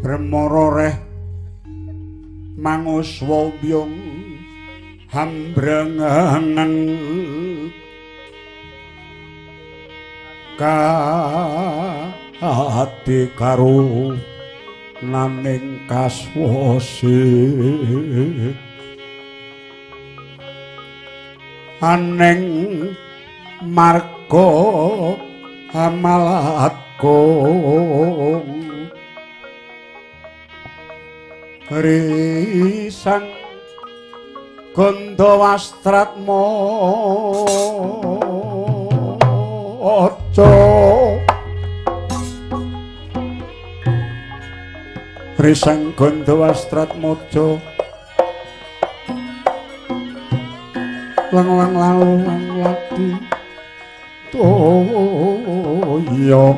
Bremara reh manguswa byung hambrengengen kaati karo naning kaswose aning marga amalakung risang Gandawastratmaja risang Gandawastratmaja lang lang lang lati toya.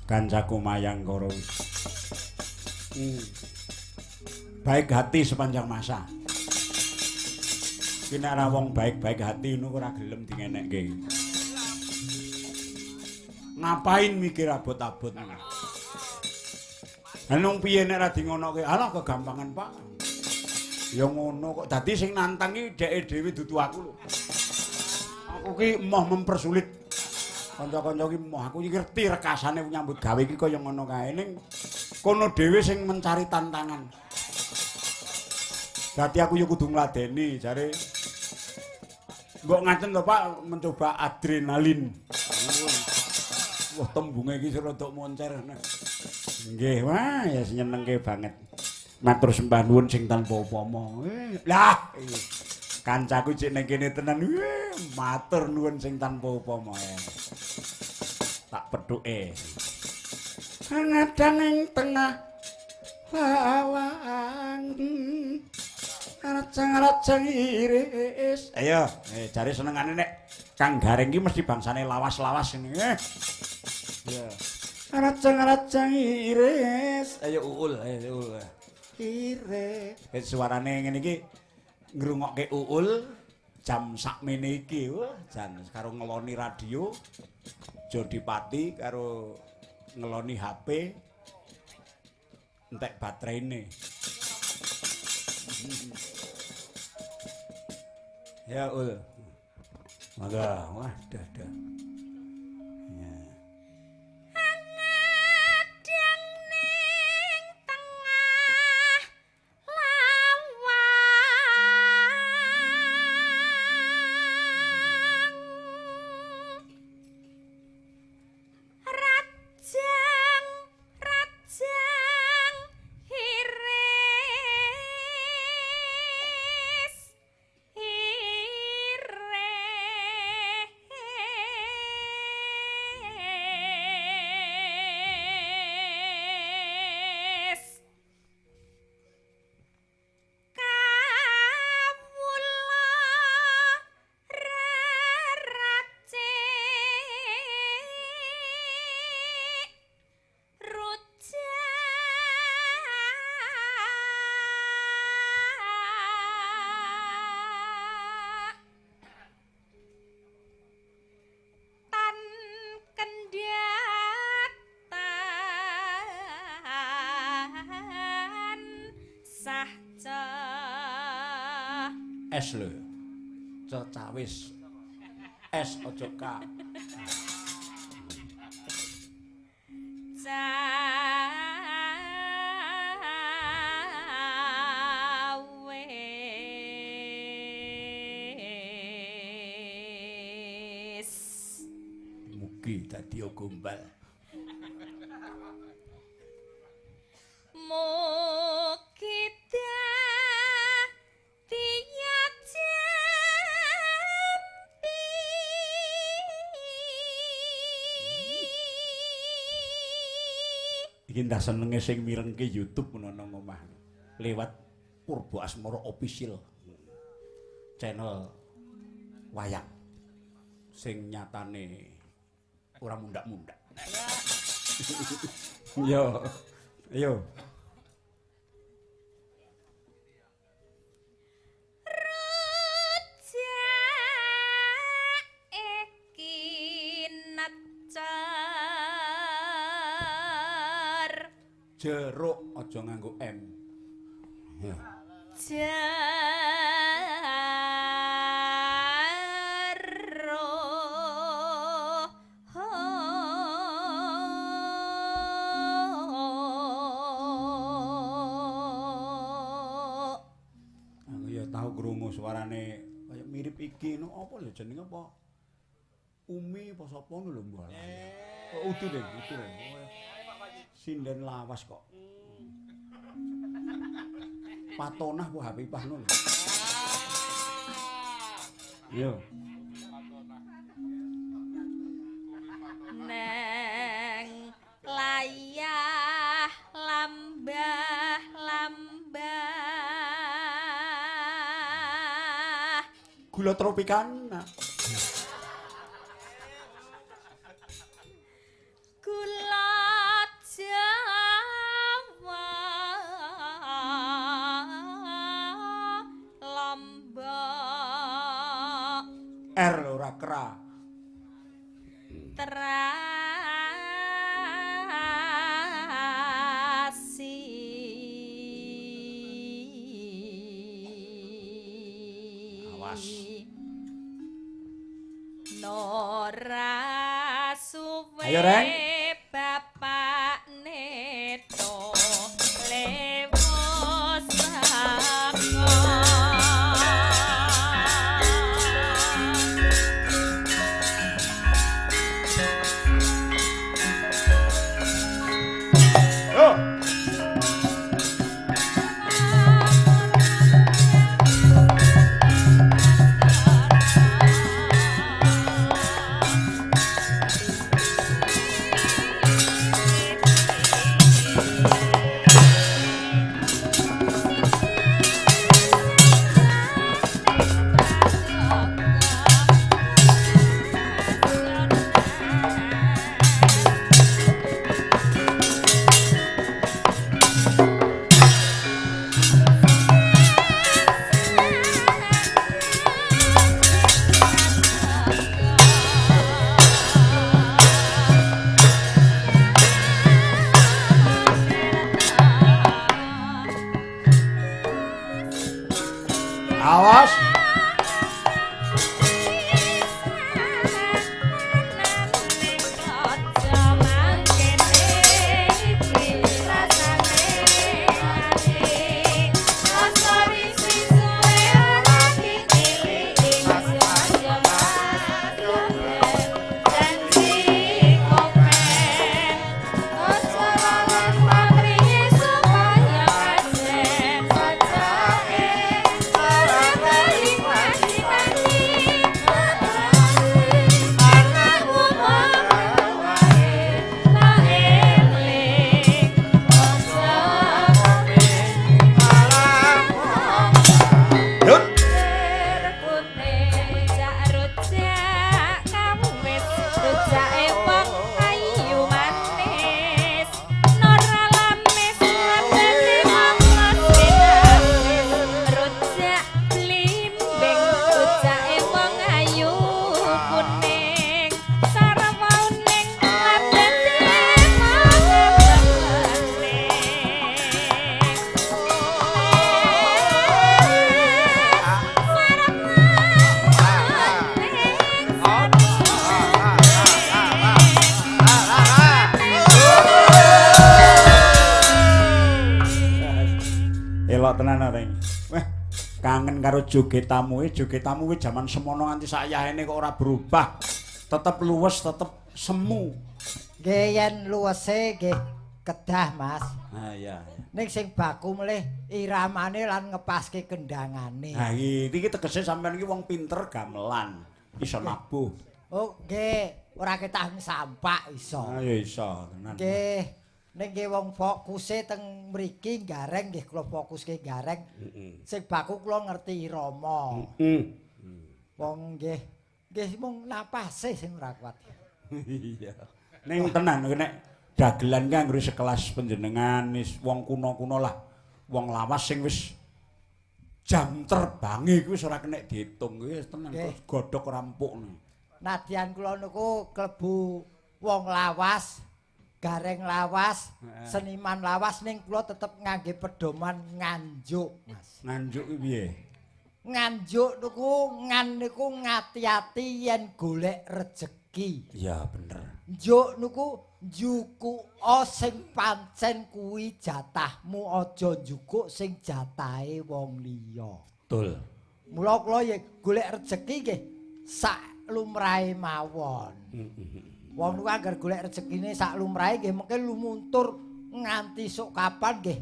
Kancaku Mayangkara. Baik hati sepanjang masa. Ki nek ora wong baik-baik hati ngono ora gelem dingenekke. Ngapain mikir abot-abot? Lah piye nek ora di ngonoke? Alah kegampangan, Pak. Ya ngono kok. Dadi sing nantang iki dheke dhewe dudu aku lho. Aku ki emoh mempersulit kanca-kanca ki emoh. Aku iki ngerti rekasane nyambut gawe iki kaya ngono kae, ning kono dhewe sing mencari tantangan. Dadi aku yo kudu ngladeni jare. Mbok ngaten to, Pak, mencoba adrenalin. Wah, tembunge iki rada moncer. Nggih, wah ya nyenengke banget. Matur sembah nuwun sing tanpa upama. Lah, kancaku cek ning kene tenan. Matur nuwun sing tanpa upama. Tak pethuke. Ngadang ing tengah lawang. Rajang-rajang iris. Ayo, jare senengane nek Kang Gareng iki mesti bangsane lawas-lawas ngene. Ya. Rajang-rajang iris. Ayo Uul, ayo Uul. Iris. Suarane ngene iki ngrungokke Uul jam sakmene iki. Wah, jan karo ngeloni radio Jodipati karo ngeloni HP entek baterainé. Ya Ul. Mangga, wah dah dah. Ya. Ngadang ning tengah lawang. Rajang rajang iris iris kawula reracik rujak tan kendhatan sahca. S lho. Cecawis. S aja K. Cawis. Mugi dadi gombal. Mugi dadi jampi. Iki ndah senenge sing mirengke YouTube ngono nang omah. Lewat Purbo Asmoro Official channel wayang sing nyatane ora mundak-mundak. Yo. Ayo. Rujak iki necer. Jeruk aja nganggo M. Ya. Jeruk. Aku ya tau krungu suarane kaya mirip iki no apa lho jenenge apa? Umi apa sapa ngono lho mbah. Oh, udu deh, udu deh. Sinden lawas kok. Patonah apa Habibah ngono lho. Yo. Neng layah lambah lambah. Gula tropikana. Gula Jawa Lombok. R lho ora kera. Terasi. Awas. Nora suwe. Ayo, Reng. Bapak neto lewo saka. Yo. Elok tenan Reng. Wah, kangen karo jogetamu. Jogetamu kuwi jaman semono nganti sayahene kok ora berubah. Tetep luwes, tetep semu. Nggih yen luwese nggih kedah, Mas. Ah iya. Ning sing baku melih iramane lan ngepaske kendangane. Ha iki tegese sampean iki wong pinter gamelan, iso nabuh. Oh nggih, ora ketah sampak iso. Ah ya iso tenan. Nggih. Ning nggih wong fokuse teng mriki gareng nggih kula fokuske gareng. Heeh. Sing baku kula ngerti irama. Heeh. Wong nggih nggih mung napase sing ora kuat. Iya. Ning tenan nek dagelan ki anggere sekelas panjenengan wis wong kuno-kuno lah. Wong lawas sing wis jam terbange kuwi wis ora kenek diitung kuwi wis tenan Nggih. godhog rampuk. Nadyan kula niku klebu wong lawas, gareng lawas, seniman lawas ning kula tetep ngangge pedoman Nganjuk, Mas. Nganjuk ki piye? Nganjuk niku ngan niku ngati-ati yen golek rejeki. Iya bener. Njuk niku njukuka sing pancen kuwi jatahmu, aja njukuk sing jatahe wong liya. Betul. Mula kula yen golek rejeki nggih sak lumrahe mawon. Wong niku angger golek rejekine sak lumrahe nggih mengke lumuntur nganti sok kapan nggih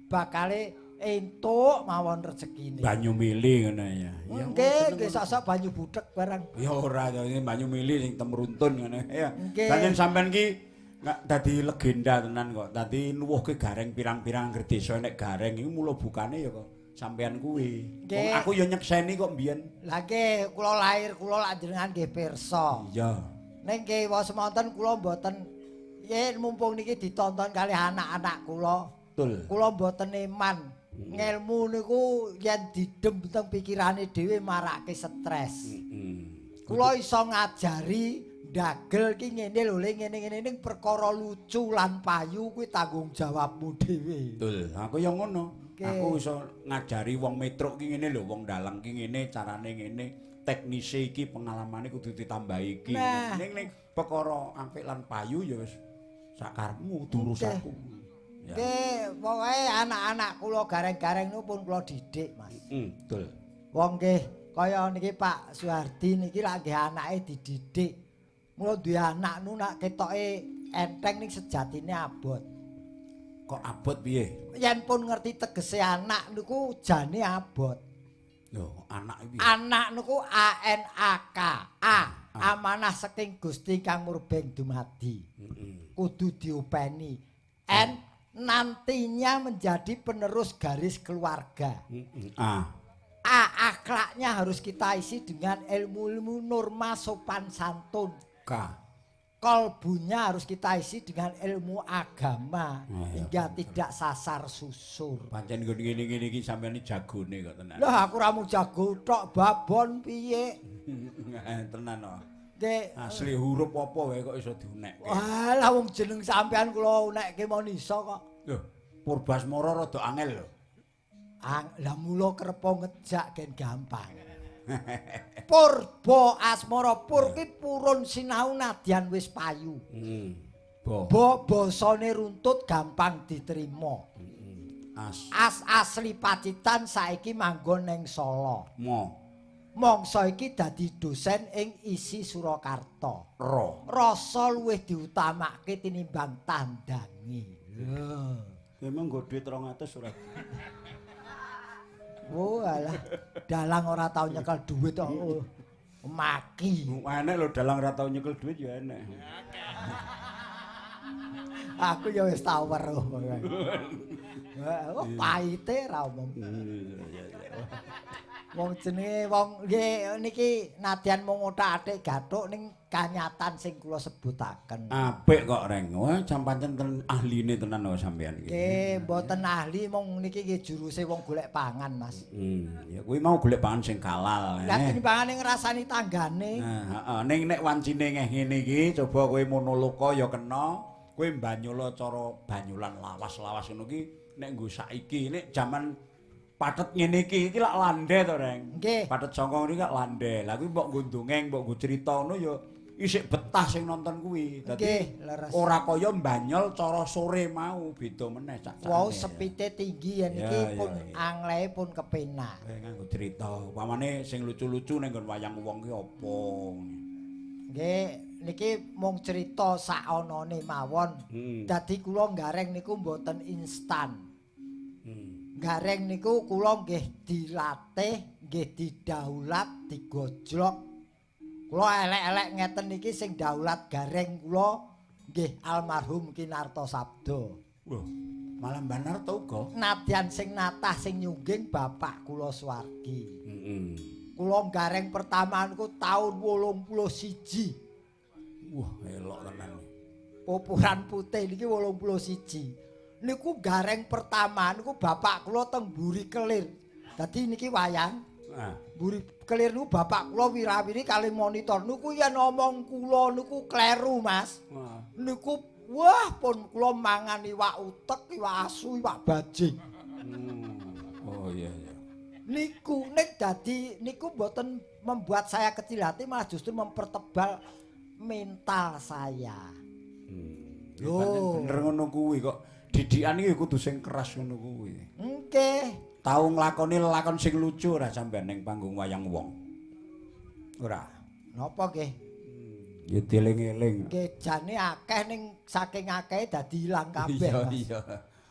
bakale entuk mawon rejekine. Banyu mili ngono ya. Nggih, nggih sok-sok banyu buthek barang. Ya ora to, ini banyu mili sing temruntun ngono. Ya. Nggih. Pancen sampean ki dadi legenda tenan kok. Dadi nuwuhke gareng pirang-pirang angger desa nek gareng iku mula bukane ya kok sampean kuwi. Wong aku ya nyekseni kok mbiyen. Lah nggih, kula lahir kula lak jenengan nggih pirsa. Iya. Ning nggih semonten kula mboten yen mumpung niki ditonton kalih anak-anak kula. Betul. Kula mboten eman. Ngelmu niku yen didem teng pikirane dhewe marake stres. Kula iso ngajari ndagel ki ngene lho, le ngene-ngene ning perkara lucu lan payu kuwi tanggung jawabmu dhewe. Betul. Aku ya ngono. Aku iso ngajari wong metruk ki ngene lho, wong dalang ki ngene, carane ngene, teknise iki pengalamane kudu ditambahi iki. Nah. Ning ning perkara apik lan payu ya wis sakarepmu urusanku. Nggih, pokoke anak-anak kula gareng-gareng niku pun kula didik, Mas. Betul. Wong nggih kaya niki Pak Suhardi niki lak nggih anake dididik. Mula duwe anak nu nak ketoke enteng ning sejatine abot. Kok abot piye? Yen pun ngerti tegese anak niku jane abot. Lho, anak piye? Anak niku A N A K. A, amanah saking Gusti kang murbeng dumadi. Kudu diopeni. N, nantinya menjadi penerus garis keluarga. A. A, akhlaknya harus kita isi dengan ilmu-ilmu norma sopan santun. K. Kolbunya harus kita isi dengan ilmu agama hingga tidak sasar susur. Pancen nggon ngene-ngene iki sampeyan iki jagone kok tenan. Lah aku ora mung jago tok babon piye. Tenan kok. Nggih. Asli huruf apa wae kok iso diunekke. Walah wong jeneng sampean kula unekke mon iso kok. Lho, Purbasmara rada angel lho. Lah mula krepo ngejak gen gampang. Purba Asmara, pur ki purun sinau nadyan wis payu. Bo. Bo basane runtut gampang diterima. As. As asli Pacitan saiki manggon ning Solo. Mo. Mangsa iki dadi dosen ing ISI Surakarta. Ro. Rasa luwih diutamake tinimbang tandange. Lho. Emang nggo dhuwit 200 ora. Oh alah, dalang ora tau nyekel dhuwit kok. Maki. Enek lho dalang ora tau nyekel dhuwit ya enek. Aku ya wis tau weruh. Oh paite ra omong. Wong jenenge wong nggih niki nadyan mung othak-athik gathuk ning kanyatan sing kula sebutaken. Apik kok Reng. Wah, pancen ten ahline tenan kok sampean iki. Nggih, mboten ahli mung niki nggih juruse wong golek pangan, Mas. Ya kuwi mau golek pangan sing halal. Lah timbangane ngrasani tanggane. Nah, heeh, ning nek wancine ngeh ngene iki coba kowe monoloka ya kena, kowe banyula cara banyulan lawas-lawas ngono ki nek nggo saiki nek jaman pathet ngene iki iki lak landhe to, Reng. Nggih. Pathet sanga ngene iki lak landhe. Lah kuwi mbok nggo dongeng, mbok nggo crita ngono ya isik betah sing nonton kuwi. Dadi ora kaya mbanyol cara sore mau, beda meneh cak-cakane. Wau sepite tinggi yen iki pun anglehe pun kepenak. Kowe nganggo cerita, pamane sing lucu-lucu ning nggon wayang wong ki apa. Nggih, niki mung cerita sakonone mawon. Dadi kula nggareng niku mboten instan. Gareng niku kula nggih dilatih, nggih didaulat, digojlok. Kula elek-elek ngeten niki sing daulat gareng kula nggih almarhum Ki Narto Sabdo. Wah, malah Mbah Narto uga. Nadyan sing natah sing nyungging bapak kula Suwargi. Kula gareng pertama niku taun 81. Wah, elok tenan. Pupuran putih niki 81. Niku gareng pertama niku bapak kula teng mburi kelir. Dadi niki wayang. Mburi kelir niku bapak kula wirawiri kali monitor niku yen omong kula niku kleru, Mas. Niku wah pun kula mangan iwak utek, iwak asu, iwak bajing. Oh iya iya. Niku nek dadi niku mboten membuat saya kecil hati, malah justru mempertebal mental saya. Lho, bener ngono kuwi kok. Didikan iki kudu sing keras ngono kuwi. Nggih. Tau nglakoni lelakon sing lucu ora sampean ning panggung wayang wong? Ora. Napa nggih? Ya dieling-eling. Nggih jane akeh ning saking akehe dadi ilang kabeh. Iya iya.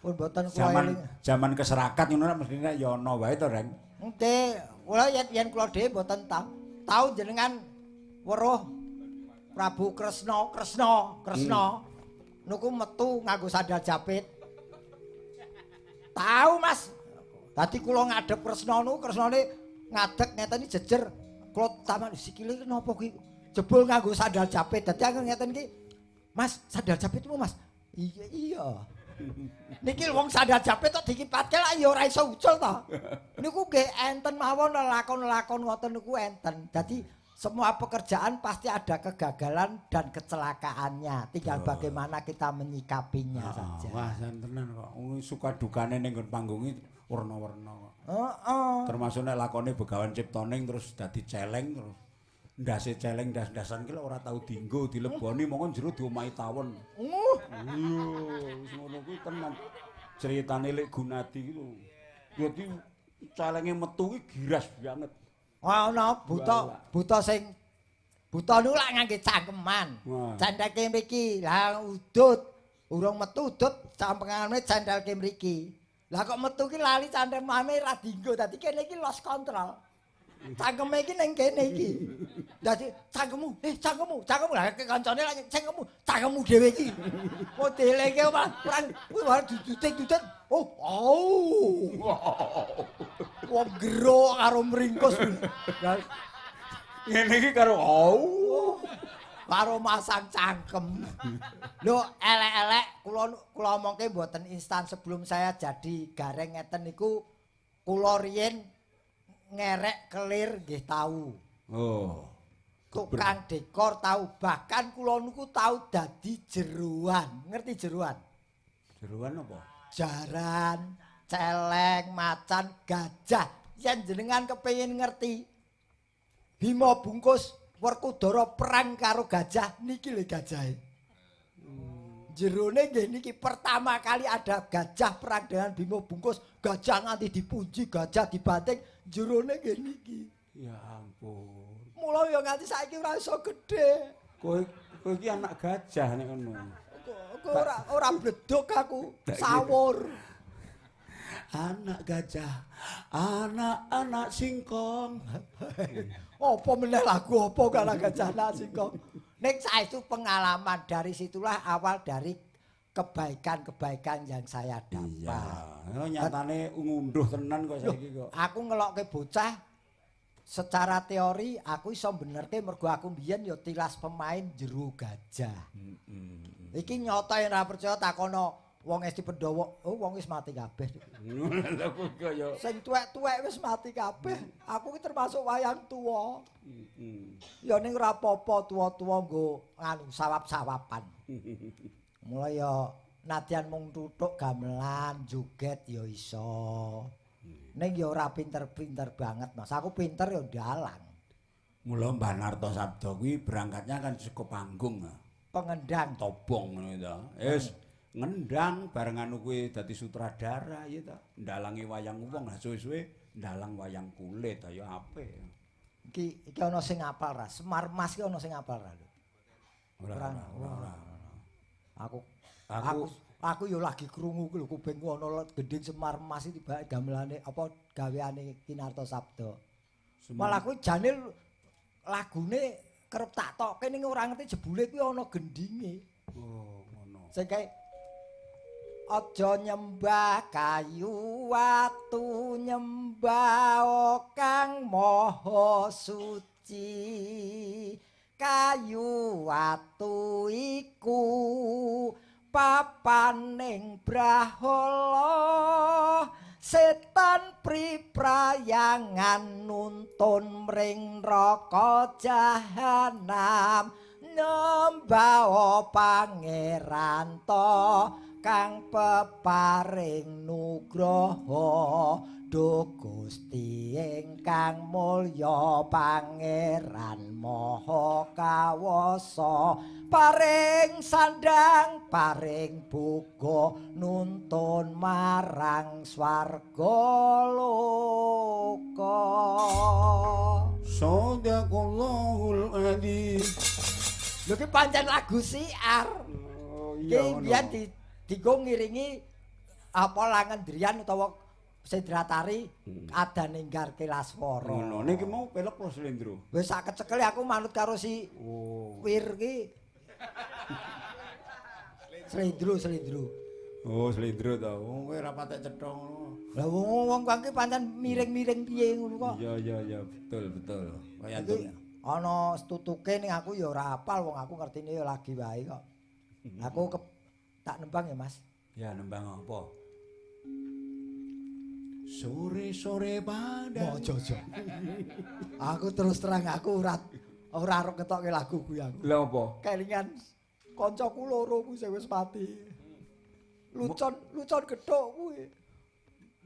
Pun mboten kula eling. Jaman keserakat ngono mestine ya ana wae to, Reng. Nggih, kula yen kula dhewe mboten tau jenengan weruh Prabu Kresna, Kresna, Kresna. Niku metu nganggo sandal japit. Tahu Mas. Dadi kula ngadhep Kresna niku, Kresnane ngadeg ngeten iki jejer. Kula taman sikile iki napa kuwi? Jebul nganggo sandal japit. Dadi aku ngeten iki, Mas, sandal japitmu Mas. Iya iya. Niki wong sandal japit kok dikipatke lak ya ora iso ucul to. Niku nggih enten mawon lelakon-lelakon ngoten niku enten. Dadi semua pekerjaan pasti ada kegagalan dan kecelakaannya. Tinggal bagaimana kita menyikapinya saja. Wah, tenan kok. Suka dukane ning nggon panggung iki werna-werna kok. Heeh. Termasuk nek lakone Begawan Ciptoning terus dadi celeng terus ndase celeng ndas-ndasan ki ora tau dienggo, dileboni mongko jero diomahi tawon. Iya, wis ngono kuwi tenan. Ceritane Lek Gunadi ki lho. Dadi celenge metu ki giras banget. Wah, ana buta, buta sing buta niku lak ngangge cangkeman. Candhake mriki. Lah udut, urung metu udut cangkemane candhelke mriki. Lah kok metu ki lali cangkemane ra dienggo. Dadi kene iki lost control. Cangkeme iki ning kene iki. Dadi cangkemmu, cangkemmu, cangkemmu. Lah kancane lak cangkemmu, cangkemmu dhewe iki. Modele iki ora dudut-dudut. Oh, au. Wong gerok karo mringkus. Ngene iki karo au. Karo masang cangkem. Lho, elek-elek kula omongke mboten instan sebelum saya jadi gareng ngeten niku kula riyin ngerek kelir nggih tau. Oh. Tukang dekor tau, bahkan kula niku tau dadi jeruan. Ngerti jeruan? Jeruan apa? Jaran, celeng, macan, gajah. Yen jenengan kepengin ngerti Bima Bungkus Werkudara perang karo gajah niki lho gajahe. Jerone nggih niki pertama kali ada gajah perang dengan Bima Bungkus, gajah nganti dipunji, gajah dibanting, jerone nggih niki. Ya ampun. Mula ya nganti saiki ora iso gedhe. Kowe iki anak gajah nek ngono. Kowe ora bledok aku, sawur. Anak gajah, anak-anak singkong. Apa meneh lagu apa kalau gajah anak singkong. Nek saestu pengalaman dari situlah awal dari kebaikan-kebaikan yang saya dapat. Iya, nyatane ngunduh tenan kok saiki kok. Aku ngelokke bocah secara teori aku iso benerke mergo aku mbiyen ya tilas pemain jero gajah. Iki nyata yen ora percaya takono wong Esti Pendowo, oh wong wis mati kabeh. Lha kok ya sing tuwek-tuwek wis mati kabeh. Aku ki termasuk wayang tuwa. Ya ning ora apa-apa tuwa-tuwa nggo nganu sawap-sawapan. Mula ya nadyan mung tutuk gamelan, joget ya iso. Ning ya ora pinter-pinter banget, Mas. Aku pinter ya ndalang. Mula Mbah Narto Sabdo kuwi berangkatnya kan saka panggung. Pengendang tobong ngono ta. Wis ngendang bareng anu kuwi dadi sutradara ya ta. Ndalangi wayang wong lah suwe-suwe ndalang wayang kulit ya apik. Iki iki ana sing apal ra? Semar Mas ki ana sing apal ra lho? Ora ora. Aku ya lagi krungu ku lho kupingku ana gendhing Semar Mas iki tibake gamelane apa gaweane Ki Narto Sabdo. Malah kuwi jane lagune kerep tak tokke ning ora ngerti jebule kuwi ana gendhinge. Oh, ngono. Sing kae aja nyembah kayu watu nyembah kang maha suci. Kayu watu iku papaning brahala setan priprayangan nuntun mring neraka jahanam nyembah pangeran to kang peparing nugroho duh Gusti ingkang mulya pangeran maha kawasa paring sandang paring boga nuntun marang swarga loka. Shadaqallahul adzim. Lho ki pancen lagu siar. Oh iya ngono. Ki biyen dienggo ngiringi apa langendrian utawa sendratari adane nggar Kelaswara. Ngono niki mau pelek lho Slendro. Wis sak kecekele aku manut karo si Wir ki. Slendro, Slendro. Oh, Slendro ta. Wong kowe ora patek cetha ngono. Lah wong wong ki pancen miring-miring piye ngono kok. Iya iya iya, betul betul. Kaya ana tutuke ning aku ya ora hafal wong aku ngertine ya lagi wae kok. Aku tak nembang ya, Mas. Ya nembang apa? Sore-sore pada ojo ojo. Aku terus terang aku ora arep ngetokke lagu kuwi aku. Lha apa? Kelingan kancaku loro kuwi sing wis mati. Lucon, lucon gethuk kuwi.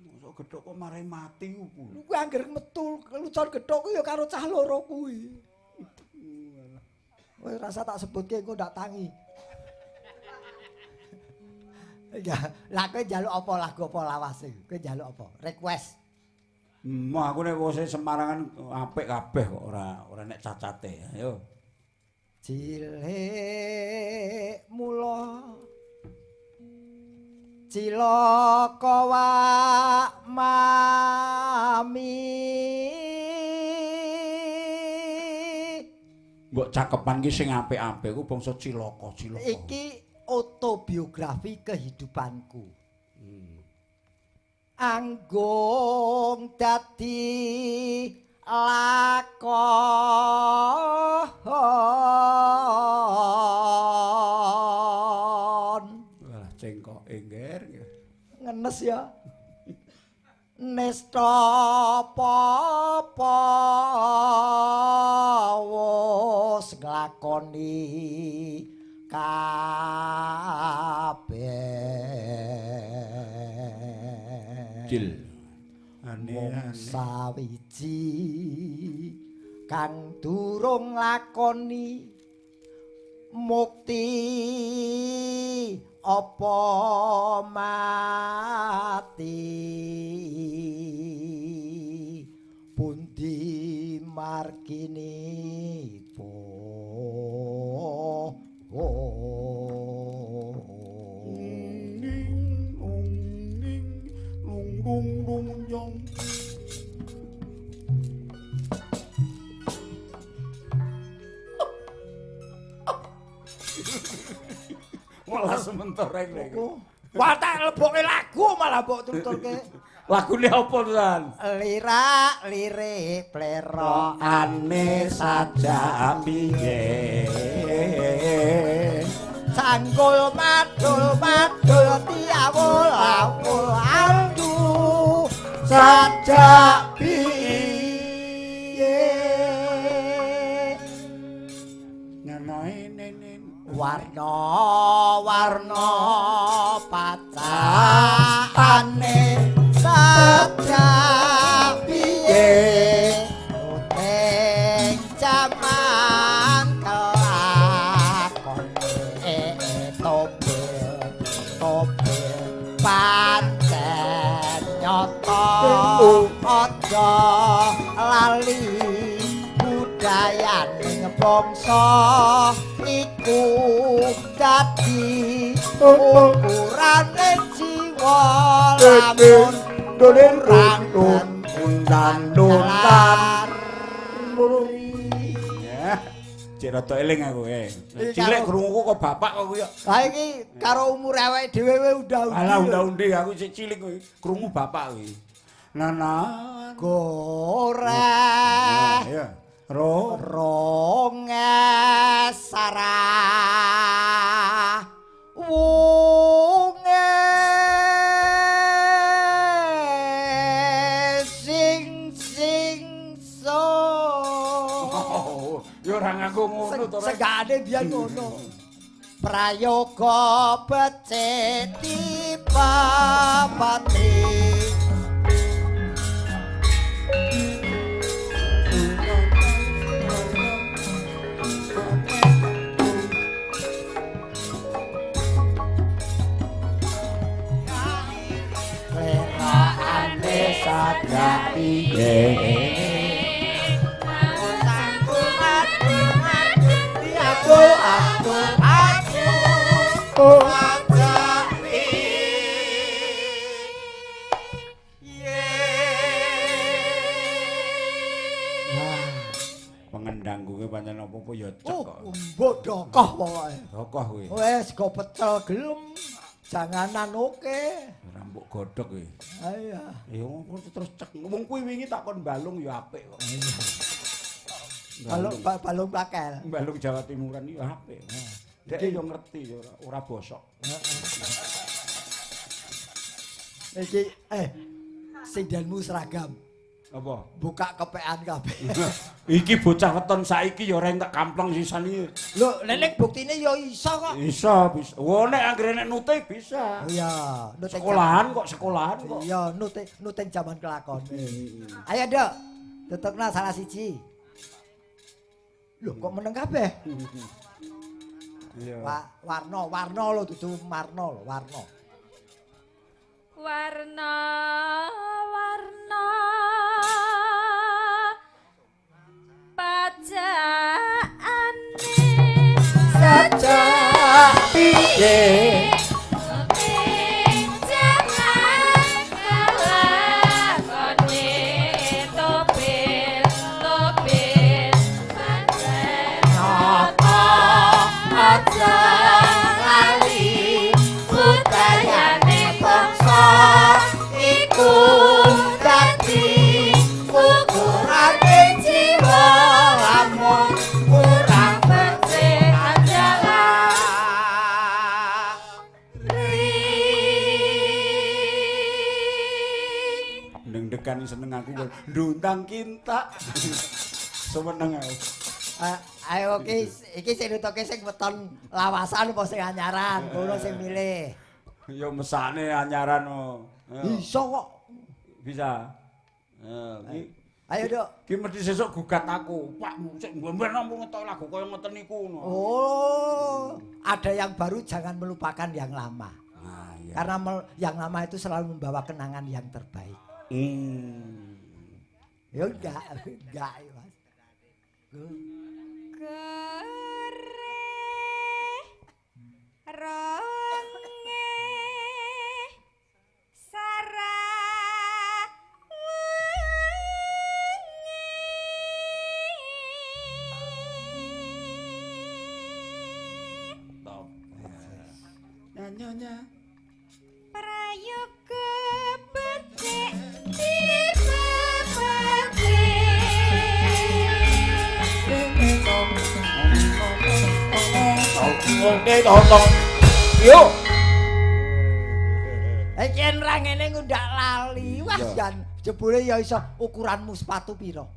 Mosok gethuk kok marai mati ku. Kuwi angger metu lucon gethuk kuwi ya karo cah loro kuwi. Wis rasa tak sebutke engko ndak tangi. Ya, lah kowe njaluk apa lagu apa lawase? Kowe njaluk apa? Request. Moh aku nek wis Semarangan apik kabeh kok ora nek cacate. Ayo. Cilik mula cilaka wak mami. Mbok cakepan ki sing apik-apik ku bangsa cilaka-cilaka. Iki autobiografi kehidupanku. Anggung dadi lakon. Walah cengkoke ngger. Ngenes ya. Nesta papa wis nglakoni kabeh. Cil. Mung sawiji kang durung lakoni mukti apa mati pundi marginipun. Ning ning lung lung lung yong. Malah sementereng niku. Wah tak lebokke lagu malah mbok tuturke. Lagune apa Tuan? Lirak lirik plerokane saja piye. Sanggul madul madul tiawul awul andu saja piye. Nenoe nene warna warna pacakane saja piye. Nuting jaman kelakone tobel tobel pancen nyata aja lali budayaning bangsa iku dadi ukurane jiwa lamun kurang undan-undan. Ya, cek rada eling aku Cilik krunguku kok bapak kok kuwi. Lah iki karo umur awake dhewe we unda-undi. Alah unda-undi aku cek cilik kuwi krungu bapak kuwi. Nana goreh. Ya. Ro ronge sarah wunge sing sing so. Ya ora nganggo ngono to. Segane biyen ngono. Prayoga becik dipapati. Sadra piye aku aku aku ajari ye. Pengendang kuwi pancen apa-apa ya cek kok. Mbok dokoh pokoke. Dokoh kuwi. Wis go pecel gelem. Janganan oke. Rambut godhog kuwi. Ha iya. Ya terus cek. Wong kuwi wingi tak kon balung ya apik kok. Balung balung pakel. Balung Jawa Timuran iki apik. Dek yo ngerti ya ora bosok. Iki sindenmu seragam. Apa? Buka kepekan kabeh. Iki bocah weton saiki ya ora entek kampleng sisan iki. Lho, nek buktine ya iso kok. Iso, bisa. Wo nek anggere nek nute bisa. Iya, nute sekolahan kok, sekolahan kok. Iya, nute nute jaman kelakone. Ayo, Dok. Tutukna salah siji. Lho, kok meneng kabeh? Iya. Warna, warna lho dudu marna lho, warna. Warna warna pajakane sajak piye jaman kelakone topil topil pancen nyata aja lali budayane bangsa iku dadi ukurane jiwa lamun kurang becik ajalah Ndeng-degan seneng aku ndundang kintak. Seneng aku. Ayo iki iki sing nutuke sing weton lawasan apa sing anyaran, ngono sing milih. Ya mesakne anyaran oh. Iso kok. Bisa. Iki Ayo, Dok. Ki mesti sesuk gugat aku. Pak, sik ngomben namung ngetok lagu kaya ngoten niku ngono. Oh, ada yang baru jangan melupakan yang lama. Nah, iya. Karena yang lama itu selalu membawa kenangan yang terbaik. Ya enggak, enggak, Mas. Gereh ronge sarah wengi. Top. Nyonya. Prayoga becik dipepeti. Oke, tonton. Yo. Iki ora ngene ngundak lali. Wah, jan jebule ya iso ukuranmu sepatu pira?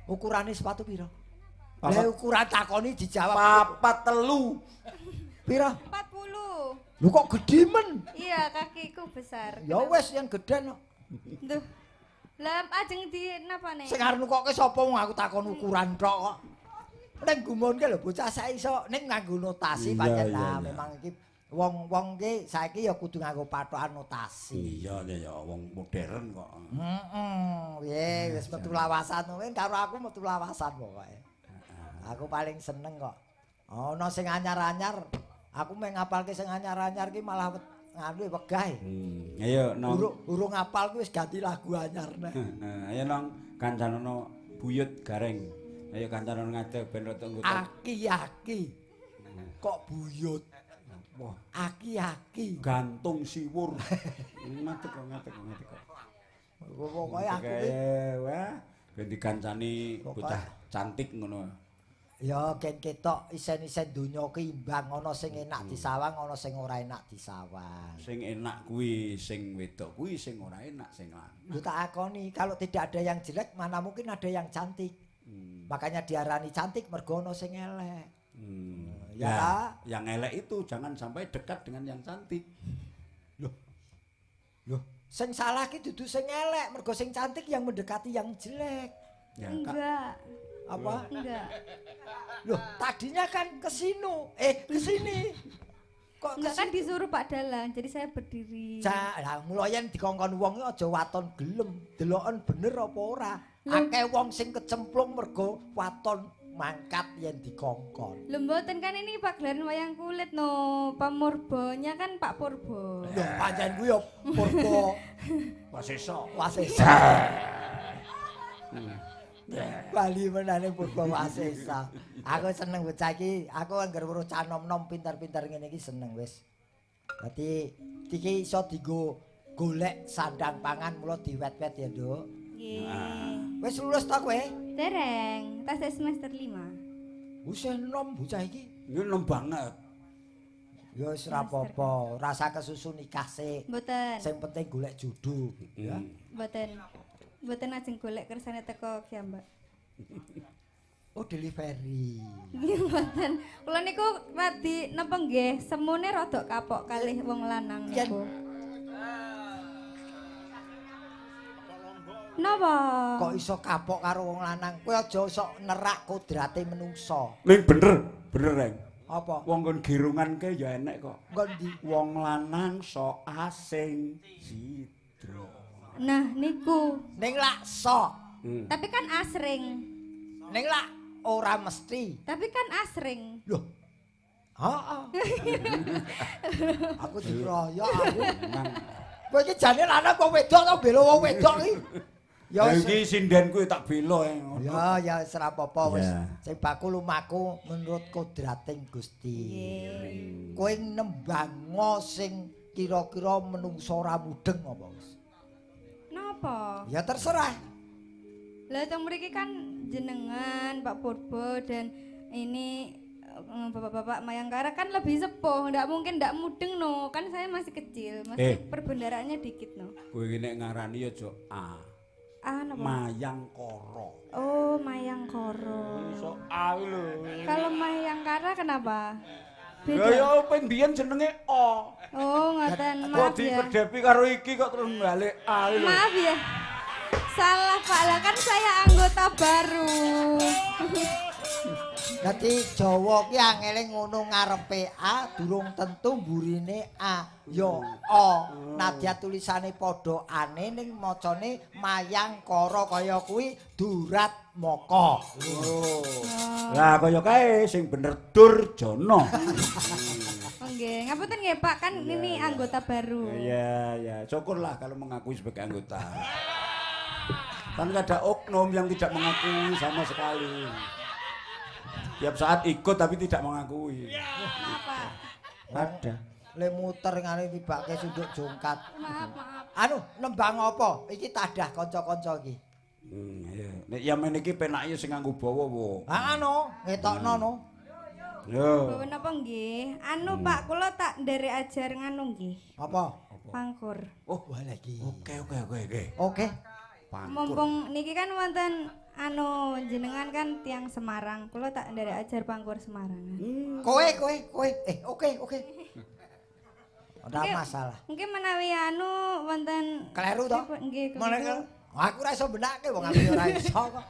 Ukurane sepatu pira? Lah ukuran takoni dijawab 43. Pira? 40. Lho kok gedhe men? Iya, kakiku besar. Ya wis yang gedhe no. Duh. Lah ajeng di napane? Sing arep nukokke sapa wong aku takon ukuran tok kok. Ning gumunke lho bocah saiki iso ning nganggo notasi pancen lah memang iki wong-wong ki saiki ya kudu nganggo patokan notasi. Iya ya wong modern kok. Heeh, piye wis metu lawasan kuwi karo aku metu lawasan pokoke. Aku paling seneng kok. Ana sing anyar-anyar, aku meh ngapalke sing anyar-anyar ki malah nganu wegah. Ayo nong. Urung ngapal ku wis ganti lagu anyar neh. Ayo nong kancanono buyut gareng. Ayo kancanono ngadeg ben rada nggo. Aki-aki. Kok buyut? Wah, aki-aki. Gantung siwur. Ngadeg kok, ngadeg kok. Pokoke aku ki wah ben dikancani bocah cantik ngono. Ya gen ketok isen-isen donya ki imbang ana sing enak disawang ana sing ora enak disawang. Sing enak kuwi sing wedok kuwi sing ora enak sing lanang. Lho tak akoni kalau tidak ada yang jelek mana mungkin ada yang cantik. Makanya diarani cantik mergo ana sing elek. Ya, yang elek itu jangan sampai dekat dengan yang cantik. Loh. Loh, sing salah ki dudu sing elek, mergo sing cantik yang mendekati yang jelek. Ya, enggak. Apa? Enggak. Loh, tadinya kan ke sini. Ke sini. Kok enggak kan disuruh Pak Dalang, jadi saya berdiri. Lah mula yen dikongkon wong aja waton gelem, deloken bener apa ora. Akeh wong sing kecemplung mergo waton mangkat yen dikongkon. Lho mboten kan ini pagelaran wayang kulit no, pamurbonya kan Pak Purbo. Lho pancen kuwi ya Purbo. Wasesa. Wasesa. Bali menane Purbo Wasesa. Aku seneng bocah iki, aku angger weruh cah nom-nom pinter-pinter ngene iki seneng wis. Dadi iki iso dienggo golek sandang pangan mula diwet-wet ya, Nduk. Nggih. Wis lulus ta kowe? Dereng, tas semester 5. Wis enom bocah iki. Ini enom banget. Ya wis ora apa-apa, rasa kesusu nikah sik. Mboten. Sing penting golek jodoh, ya. Mboten. Mboten ajeng golek kersane teko ki, Mbak. Oh, delivery. Nggih mboten. Kula niku radi napa nggih, semune rodok kapok kalih wong lanang niku. Napa? Kok iso kapok karo wong lanang? Kowe aja sok nerak kodrate menungso. Ning bener, bener Reng. Apa? Wong nggon girungan ke ya enek kok. Nggon ndi? Wong lanang sok asing sidro. Nah niku. Ning lak sok. Tapi kan asring. Ning lak ora mesti. Tapi kan asring. Loh. Heeh. Aku dikroyok aku. Kowe iki jane lanang kok wedok to bela wong wedok iki. Ya iki sindenku tak bela. Ya ya wis ora apa-apa wis. Sing baku lumaku menurut kodrating Gusti. Kowe nembango sing kira-kira menungso ora mudeng apa wis? Napa? Ya terserah. Lah teng mriki kan jenengan Pak Purbo dan ini bapak-bapak Mayangkara kan lebih sepuh, ndak mungkin ndak mudeng no. Kan saya masih kecil, masih perbendaraannya dikit no. Kowe iki nek ngarani ya aja A. A napa? Mayangkara. Oh, Mayangkara. Iso A lho. Kalau Mayangkara kenapa? Beda. Ya ya ben biyen jenenge O. Oh, ngoten. Maaf ya. Kok dikedepi karo iki kok terus balik A lho. Maaf ya. Salah Pak, lah kan saya anggota baru. Dadi Jawa ki angele ngono ngarepe A durung tentu mburine A. Ya O. Nadya tulisane padha ane ning macane Mayangkara kaya kuwi Durat Maka. Oh. Lah kaya kae sing bener Durjana. Oh nggih, ngapunten nggih Pak, kan ya, ini ya. Anggota baru. Iya, ya, syukurlah kalau mengakui sebagai anggota. Kan ada oknum yang tidak mengakui sama sekali. Tiap saat ikut tapi tidak mengakui. Maaf, Pak. Ada. Le muter ngene tibake sunduk jongkat. Maaf, maaf. Anu, nembang apa? Iki tadah kanca-kanca iki. Iya. Nek yamen iki penake sing nganggo bawa wo. Ha anu, ngetokno no. Yo. Bawa napa nggih? Anu Pak, kula tak nderek ajar nganu nggih. Apa? Pangkur. Oh, wah lagi. Oke, oke, oke, oke. Oke. Mumpung niki kan wonten anu jenengan kan tiang Semarang, kula tak nderek ajar pangkur Semarangan. Kowe kowe. Oke, oke. Ora masalah. Mungkin menawi anu wonten kleru to? Nggih. Kleru. Aku ora iso benake wong aku ora iso kok.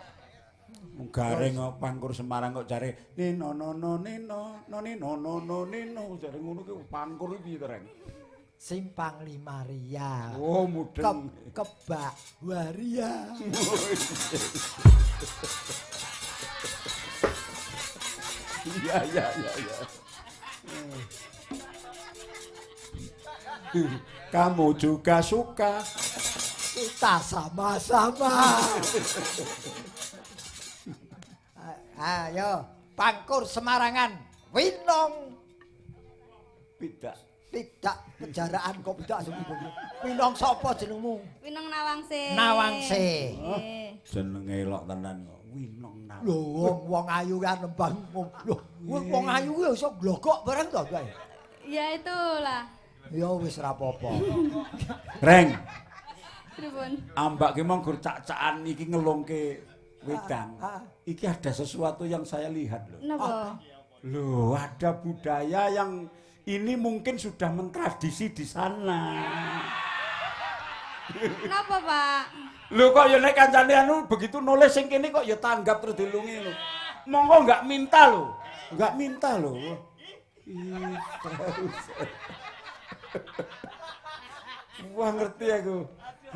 Mung gareng kok Pangkur Semarang kok jare nino no no nino no nino no no nino jare ngono ki Pangkur iki piye to, Reng? Simpang Lima Ria. Oh, mudeng. Kebak Waria. Iya iya iya iya. Kamu juga suka. Kita sama-sama. Ayo, Pangkur Semarangan, Winong. Tidak. Tidak kejaraan kok tidak sembunyi. Winong sapa jenengmu? Winong Nawangse. Nawangse. Oh. Jenenge elok tenan kok. Winong Nawangse. Lho wong ayu kan nembang. Lho wong ayu kuwi iso glogok bareng to, Mbak? Ya itulah. Ya wis ora apa-apa. Reng. Pripun? Ambak ki mong gur cak-cakan iki ngelungke wedang. Iki ada sesuatu yang saya lihat lho. Napa? Lho, ada budaya yang ini mungkin sudah mentradisi di sana. Kenapa, Pak? Lho kok ya nek kancane anu begitu nulis sing kene kok ya tanggap terus dilungi lho. Monggo enggak minta lho. Enggak minta lho. Ih, terus. Wah ngerti aku.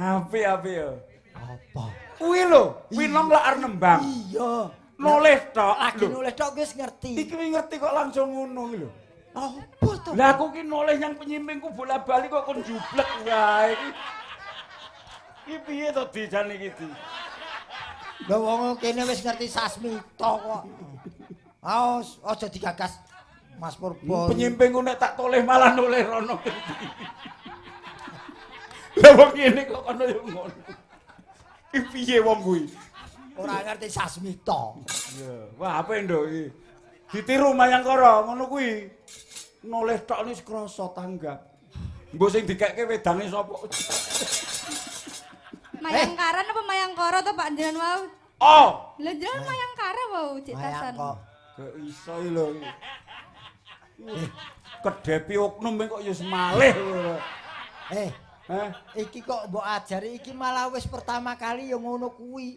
Apik-apik ya. Apa? Kuwi lho, Winong lak arep nembang. Iya. Nulis tok. Lagi nulis tok wis ngerti. Iki wis ngerti kok langsung ngono iki lho. Apa to? Lah aku ki noleh yang penyimpingku bola-bali kok kon jublek wae iki. Iki piye to dijane iki, Di? Lah wong kene wis ngerti sasmita kok. Aos, aja digagas Mas Purbo. Penyimpingku nek tak toleh malah noleh rono. Lah wong ngene kok kono yo ngono. Iki piye wong kuwi? Ora ngerti sasmita. Iya. Wah, apik nduk iki. Ditiru Mayangkara ngono kuwi. Noleh tok wis krasa tanggap. Mbok sing dikekke wedange sapa? Mayangkara apa Mayangkara to Pak jenengan wau? Oh. Lha jenengan Mayangkara wau cek tasan. Gak iso iki lho. Kedepi oknum kok ya semalih. Iki kok mbok ajari iki malah wis pertama kali ya ngono kuwi.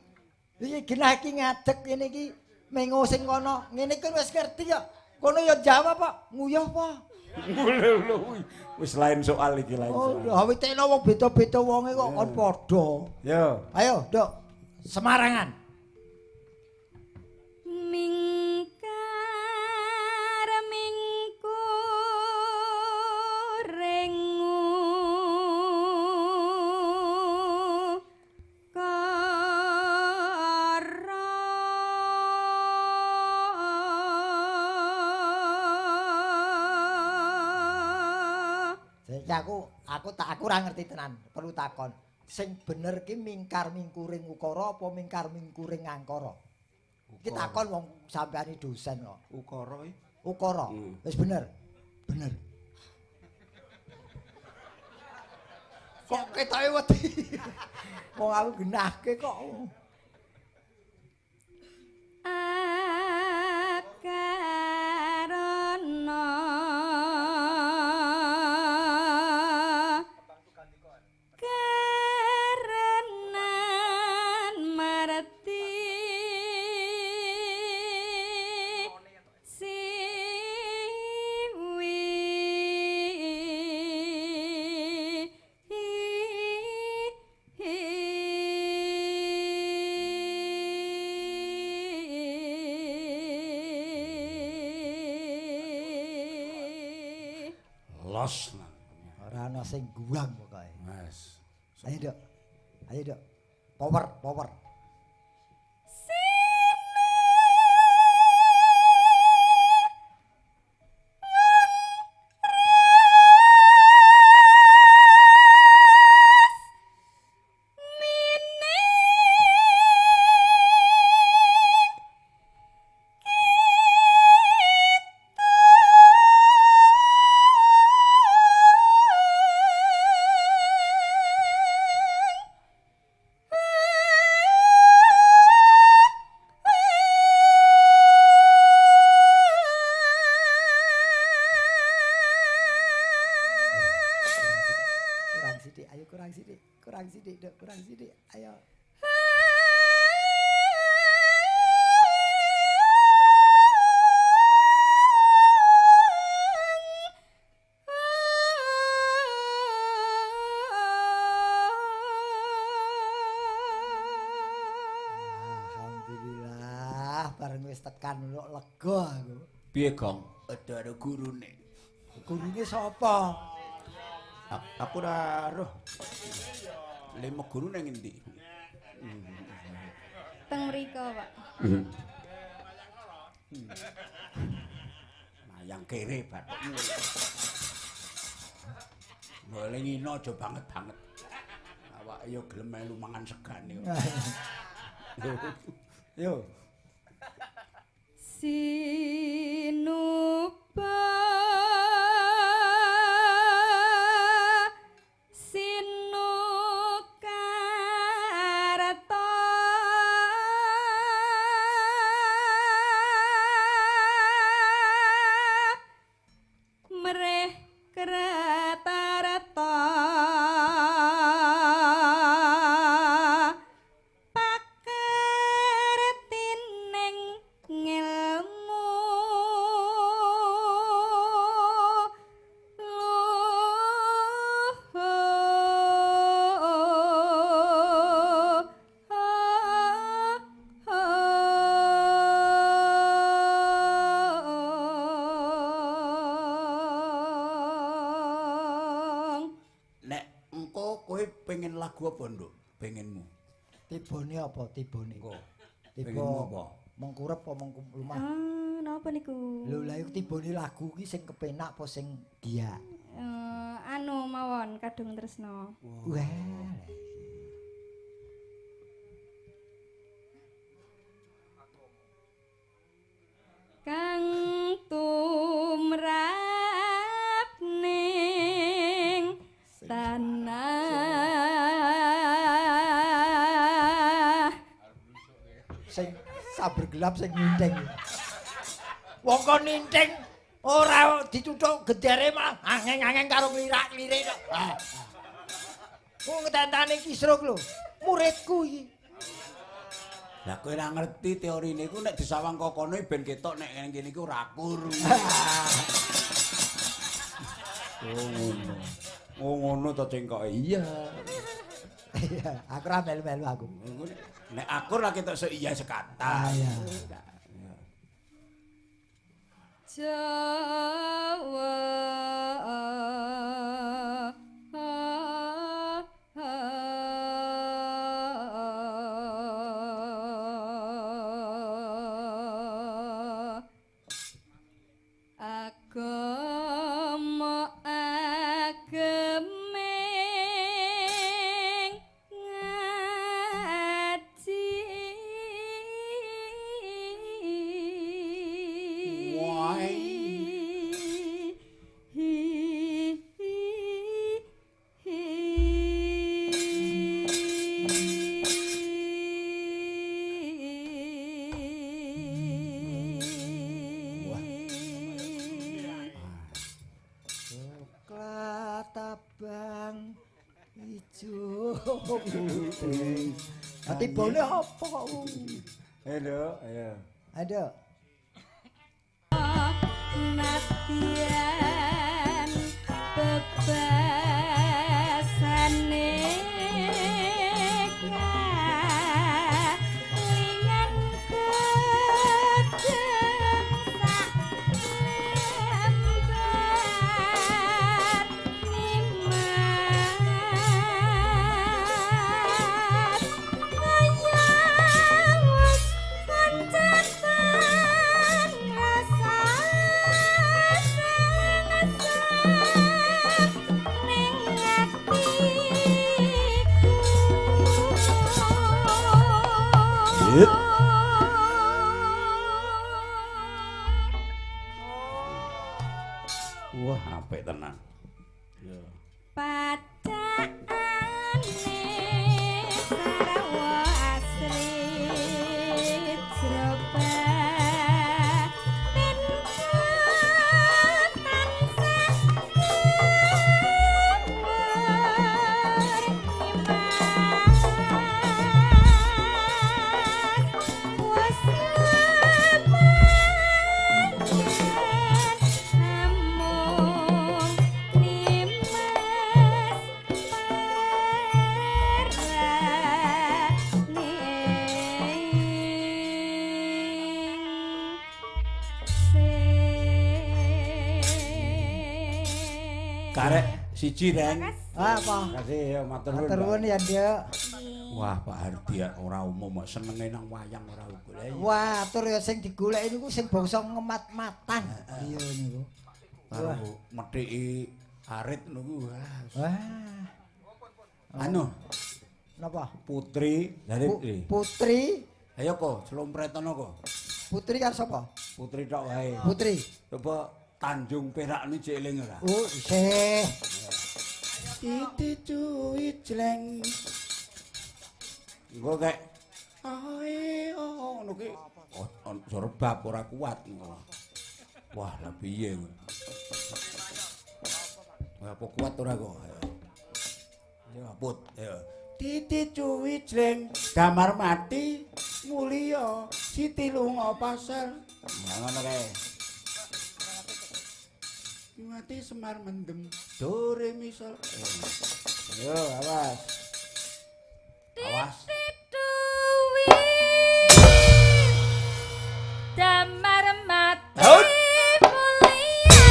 Iki genah iki ngadeg ngene iki mengo sing kono. Ngene iki wis ngerti ya. Kono ya jawab Pak, nguyuh apa? Lho wis lain soal iki lain soal. Oh, witekno wong beda-beda wonge kok kon padha. Yo. Ayo, Nduk. Semarangan. Mingkar mingkurengu Aku ora ngerti tenan, perlu takon. Sing bener ki mingkar mingkuring ukara apa mingkar mingkuring angkara? Iki takon wong sampeane dosen kok. Ukara iki. Ukara. Wis bener. Bener. Kok ketoke wedi. Wong aku genahke kok. Akarana karenan marti siwi Los. Ora ana sing guang pokoke. Wes. Ayo, Nduk. Ayo, Nduk. Power, power. tekan lho lega aku. Piye, Gong? Ada gurune. Gurune sapa? Aku ora roh. Lemo guru nang endi? Teng mriko, Pak. Mayang kere bathukmu. Boleh ngino aja banget-banget. Awak yo gelem melu mangan segane. Yo. Sinuba sinukarta mreh kratarta pakertining ngelmu luhur. Nek engko kowe pengen lagu apa, Nduk? Pengenmu. Tibone apa tibone? Engko. Tiba Pengenmu apa? Mengkurep apa mengkumah? Ah, napa niku? Lho lha iku tibone lagu ki sing kepenak apa sing giyak? Anu mawon Kadung Tresno. Wah. Kang tumrap ning tanah Sing saber gelap sing ninting. Wong kon ninting ora dicucuk gendere malah angeng-angeng karo nglirak-lirik tok. Ah. Wong tentane Kisruk lho, muridku iki. Lah kowe ora ngerti teorine iku nek disawang kokono ben ketok nek ngene kene iku ora akur. Oh ngono. Oh ngono to cengkoke. Iya. Iya, aku ora melu-melu aku. Nek akur lah ketok se iya sekata. Ah, iya. Jawa agama ageming ngaji. Wai. Hi hi hi. Coklat abang ijo putih. Ah, tibone apa kok? Halo, ayo. Aduh. Nadyan bebasane kalingan gedeng sak lembar nimas kaya wis koncetan rasa sengesep ning atiku. Yep. Wah, apik tenan. Ya. Pacakane Sarawak asri jroba tinku tansah luwur nimas wis lepancen namung nimas. Karek siji, Reng. Apa? Makasih ya, matur nuwun. Matur nuwun ya, Nduk. Wah, Pak Hardi ora umum kok senenge nang wayang ora golek. Wah, tur ya sing digoleki niku sing bangsa ngemat-matan. Iya niku. Karo methiki arit niku. Wah. Anu, napa? Putri, Putri. Ayo kok, slompretono kok. Putri kan sapa? Putri tok wae. Putri. Coba Tanjung Perak ni jek eling ora? Oh, isih. Titi cuwi jleng. Engko kek ae oh ngono ki sorbab ora kuat ngono. Wah, lah piye kowe? Apa kuat ora kok? Ya put, ya. Titi cuwi jleng, damar mati mulya Siti lunga pasar. Nah ngono kae. Mati Semar mendem do re mi sol. Yo awas. Awas. Titi damar mati mulya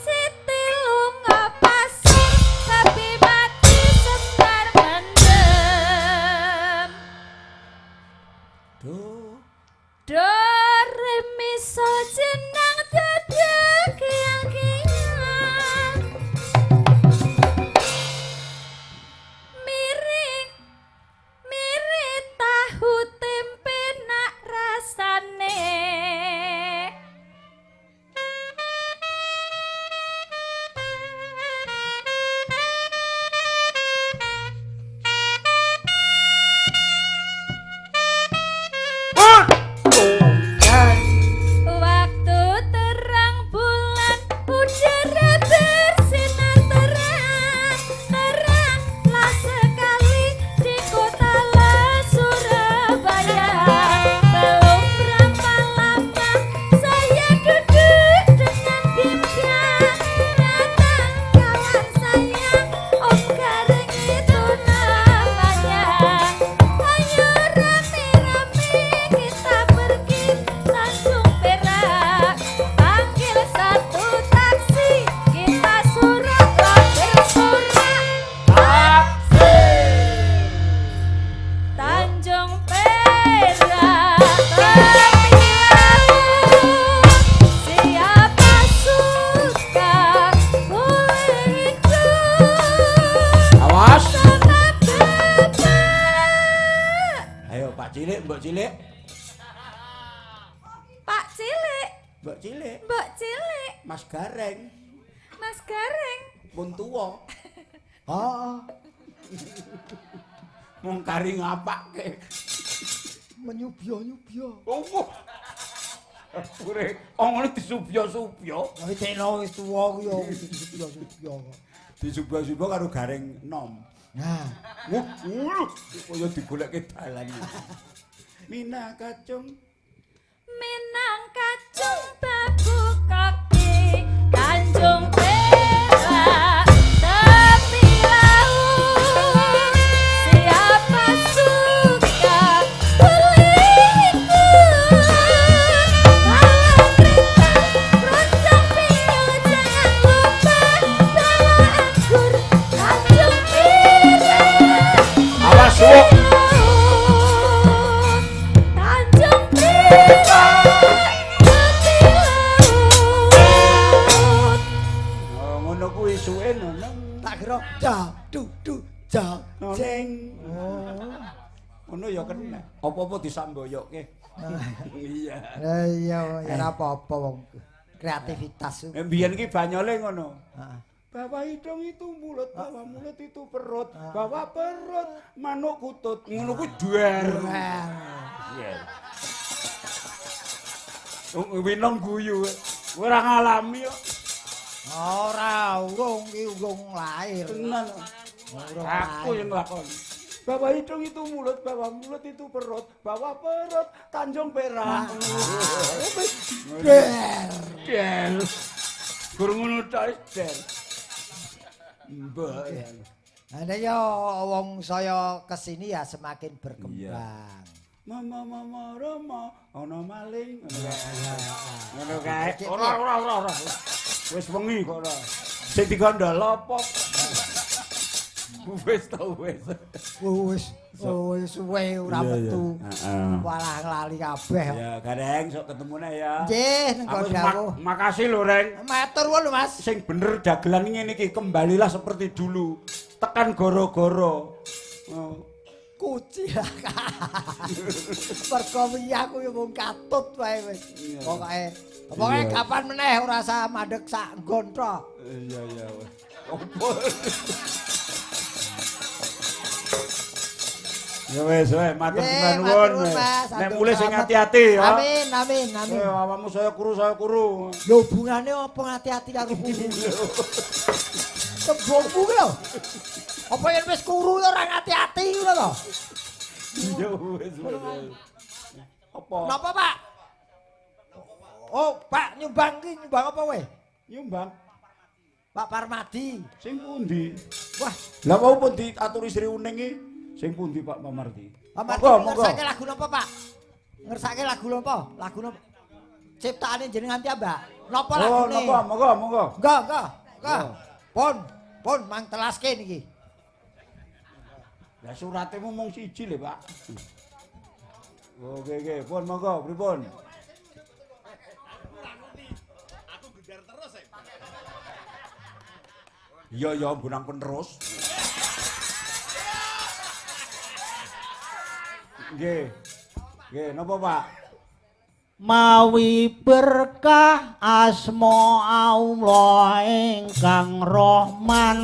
Siti lunga pasar tapi mati Semar mendem. Do do re mi sol jenang dadak kiang-kiang miring miring tahu tempe nak rasane. Waktu terang bulan udara bersinar terang, teranglah sekali di kota Surabaya. Belum berapa lama saya duduk dengan bimbang, datang kawan saya Om Gareng itu namanya. Ayo rame-rame kita pergi Tanjung Perak, panggil satu taksi, kita surat bersorak. Tanjung Perak tepi laut, siapa suka boleh ikut Awas. sama bapak. Ayo Pak Cilik, Mbok Cilik. Pak Cilik, Mbok Cilik, Mbok Cilik, Mas Gareng Mas Gareng. pun tuwa. Heeh. Mung kari ngapake. Menyubya-nyubya. Oh. Ure, oh ngono disubya-subya. Tapi tekno wis tuwa ku ya disubya-subya kok. Disubya-subya karo Gareng nom. Nah, Wuh, wuh, kaya digolekke dalan. Mina kacung Minang kacung babu kaki Tanjung Perak tepi laut, siapa suka boleh ikut. Bawa kereta roncong pinyol, jangan lupa bawa anggur Tanjung Perak. Awas suwuk. Tanjung Perak tepi laut. Oh, ngono kuwi suwe nono. Tak kira ja du du ja Jeng. Oh. Ngono ya kena. Apa-apa disamboyokke. Iya. Lah iya ya ora apa-apa wong kreativitas. Mbiyen ki banyole ngono. Heeh. Bawa hidung itu mulut, bawa mulut itu perut, bawa perut manuk kutut. Ngono kuwi duer. Iya. Winong guyu. Ora ngalami kok. Ora, urung ki urung lahir. Tenan. Urung Aku lahir. yang nglakoni. Bawa hidung itu mulut, bawa mulut itu perut, bawa perut Tanjung Perak. Der. Del. Gur ngono tok del. Mbak. Lah ya wong saya kesini ya semakin berkembang. Mama mama rama ana maling ngono kae. Ngono kae. Ora ora ora ora. Wis wengi kok ora. Sing digandhal apa? Wis ta wis. Wis wis suwe ora metu. Heeh. Walah lali kabeh. Ya, Gareng sok ketemune ya. Nggih, nengko dawuh. Makasih lho, Reng. Matur nuwun lho, Mas. Sing bener dagelan ngene iki, kembalilah seperti dulu. Tekan goro-goro. Oh. Kucilaka. Mergo wingi aku yo mung katut wae wis. Pokoke kapan meneh ora usah mandek sak nggon tok. Iya iya. Opo? Ya wis, matur nuwun. Nek mulih sing ati-ati ya. Amin, amin, amin. Awakmu saya kuru. Lho hubungane apa ati-ati karo kuru? Tembungmu ki lho. Apa yen wis kuru ya ora ati-ati ngono to? Ya wis. Apa? Napa, Pak? Oh, Pak nyumbang ki nyumbang apa kowe? Nyumbang Pak Parmadi. Sing pundi? Wah, lah wau pun diaturi Sri Uning iki. Sing pundi Pak Pamardi? Pak Mardi ngersake lagu napa, Pak? Ngersake lagu napa? Lagu napa? Ciptaane jenengan piyambak. Napa lagune? Oh, napa? Monggo, monggo. Monggo, monggo. Monggo. Pun, pun mang telaske niki. Lah surate mung siji lho, Pak. Oke, oke, pun monggo, pripun? Aku gejar terus ya. Iya, iya, bonang penerus. Nggih. Nggih, napa, Pak? Mawi berkah asma Allah ingkang Rahman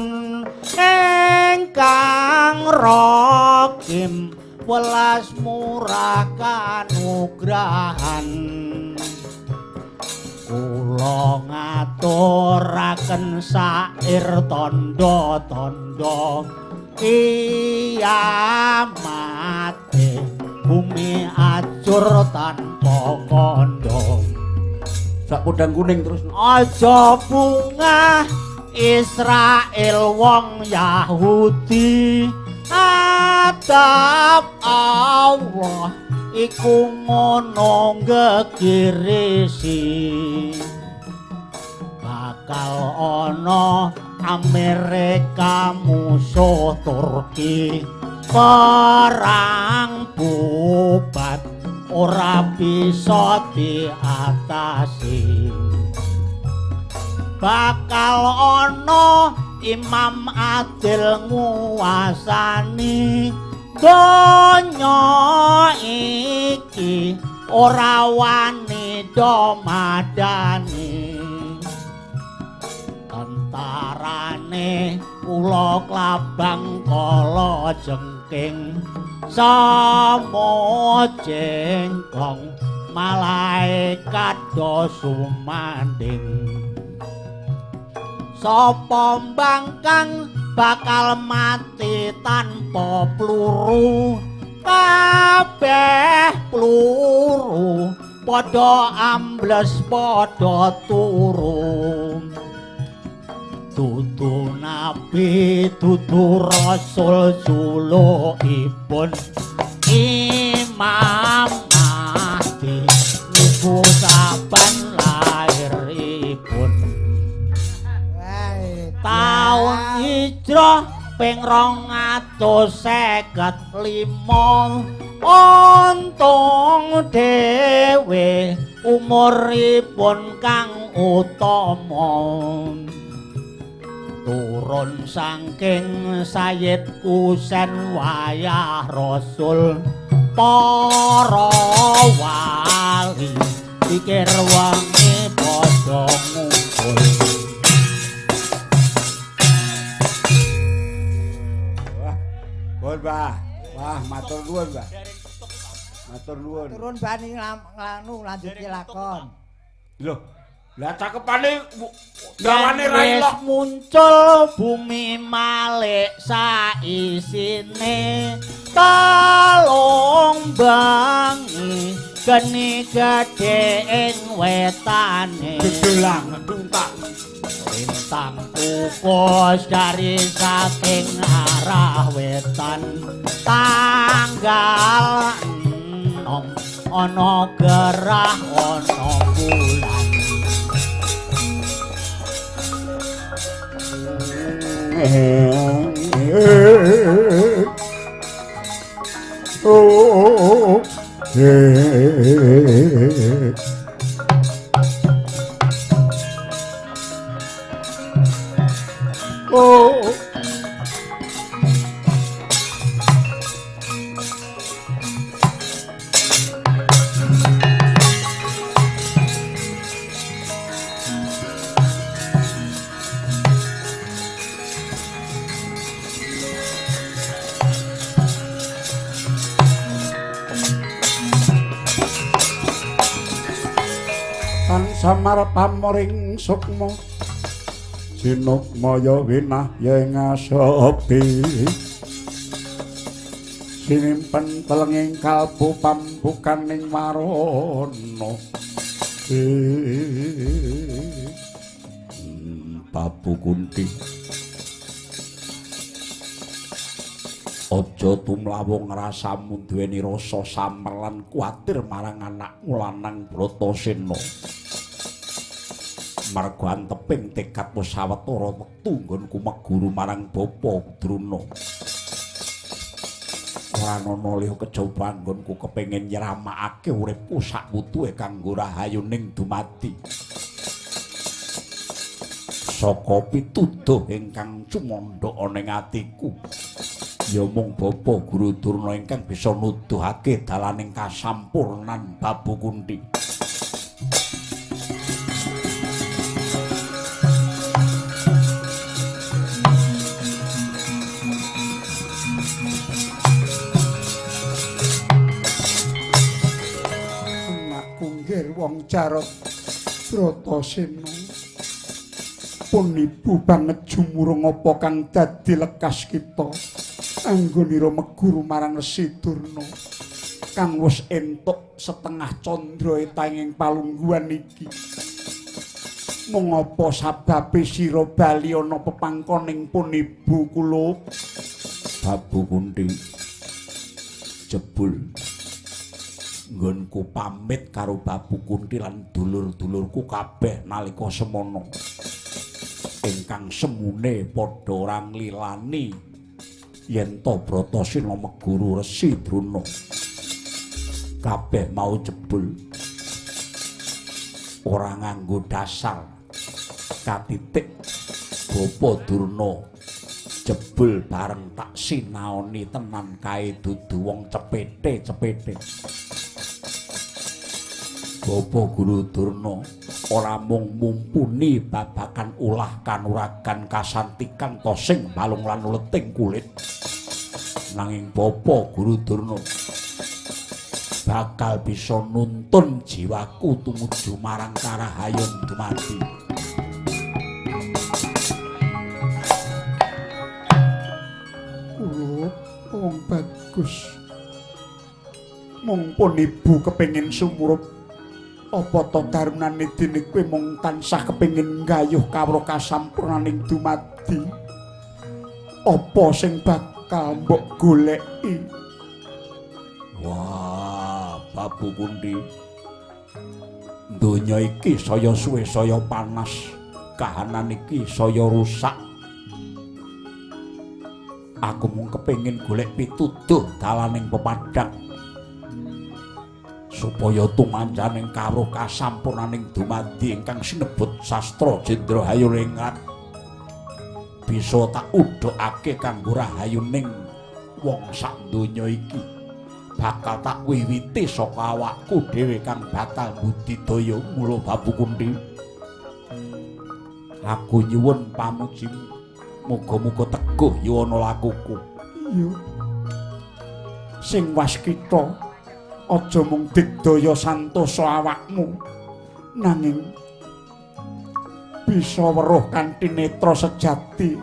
ingkang Rahim welas murah kanugrahan kula ngaturaken sair tandha-tandha kiamate bumi acur tanpa kandha. Sak podang kuning terus. Aja bungah Israel wong Yahudi adab Allah iku ngono gegirisi. Bakal ana Amerika musuh Turki perang bubat ora bisa diatasi. Bakal ana Imam Adil nguasani donya iki ora wani do madani. Tentarane ula klabang kala jengking samo jengkong malaikat do sumanding. Sapa mbangkang bakal mati tanpa pluru, kabeh pluru padha ambles padha turu. Dudu nabi dudu rasul julukipun Imam Mahdi niku saben lairipun. Taun hijrah ping 255 untung dhewe umuripun kang utama. Turun saking Sayyid Kusen wayah Rasul para wali pikir wengi padha ngumpul. Wah, nuwun, Mbah. Wah, matur nuwun, Mbah. Matur nuwun. Turun Mbah niki nglanu lanjutke lakon. Lho, lah cakepane gawane ra ilok muncul bumi malik saisine telung bengi geni gedhe ing wetane gedolang ngentak lintang kukus dari saking arah wetan tanggal 6 ana gerah ana bulan. Oh, oh. Samar pamoring sukma sinukmaya winahya ing asepi sinimpen telenging kalbu pambukaning warana. Babu Kunti, aja tumlawung rasamu duweni rasa samer lan kuwatir marang anakmu lanang Bratasena. Marga anteping tekad wis sawetara wektu nggonku meguru marang Bapa Drona. Ora ana liya kejaba anggonku kepengin nyramakake uripku sakwutuhe kanggo rahayuning dumadi. Saka pituduh ingkang cumandha ana ing atiku, ya mung Bapa Guru Durna ingkang bisa nuduhake dalaning kasampurnan Babu Kunti. Wong Jarot Bratasena, pun ibu banget jumurung apa kang dadi lekas kita anggonira meguru marang Resi Durna kang wis entuk setengah candra etanging palungguhan iki. Mung apa sababe sira bali ana pepangkoning pun ibu kula? Babu Kunti, jebul nggonku pamit karo Babu Kunti lan dulur-dulurku kabeh nalika semono ingkang semune padha ora nglilani yen to Bratasena meguru Resi Drona. Kabeh mau jebul ora nganggo dasar katitik Bapa Durna jebul bareng tak sinaoni tenan kae dudu wong cepete-cepete. Bapa Guru Durna ora mung mumpuni babagan ulah kanuragan kasantikan tosing balung lan uleting kulit, nanging Bapa Guru Durna bakal bisa nuntun jiwaku tumuju marang karahayon dumadi. Kula wong bagus, mung pun ibu kepengin sumurup apa to darunane dene kowe mung tansah kepengin nggayuh kawruh kasampurnaning dumadi. Apa sing bakal mbok goleki? Wah, Babu Kunti, donya iki saya suwe saya panas, kahanan iki saya rusak. Aku mung kepengin golek pituduh dalaning pepadhang supaya tumanjaning kawruh kasampurnaning dumadi ingkang sinebut sastra Jendra Hayuringat bisa tak udhokake kanggo rahayuning wong sak donya iki. Bakal tak wiwiti saka awakku dhewe kang bakal budidaya. Mula Babu Kunti, aku nyuwun pamujimu, muga-muga teguh yuwana lakuku. Iya, sing waskita aja mung digdaya santosa awakmu, nanging bisa weruh kanthi netra sejati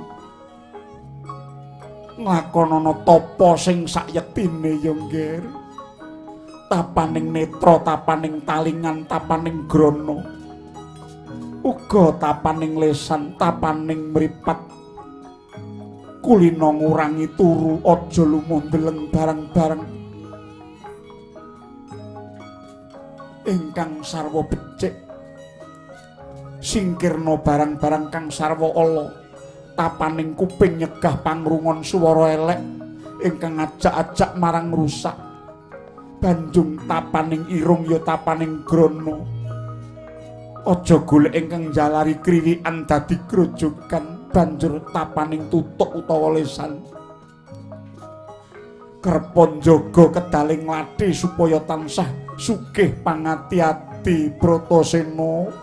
nglakonana tapa sing sayektine ya nggir. Tapaning netra, tapaning talingan, tapaning grana, uga tapaning lesan, tapaning mripat. Kulina ngurangi turu, aja lumuh ndeleng barang-barang ingkang sarwa becik. Singkirna barang-barang kang sarwa ala, Tapaning kuping nyegah pangrungon swara elek ingkang ngajak-ajak marang rusak. Banjung tapaning irung ya tapaning grana. Aja golek ingkang njalari kriwikan dadi grojogan, banjur tapaning tutuk utawa lesan. Kerep njaga kedaling lathi supaya tansah sugih pangati-ati Bratasena.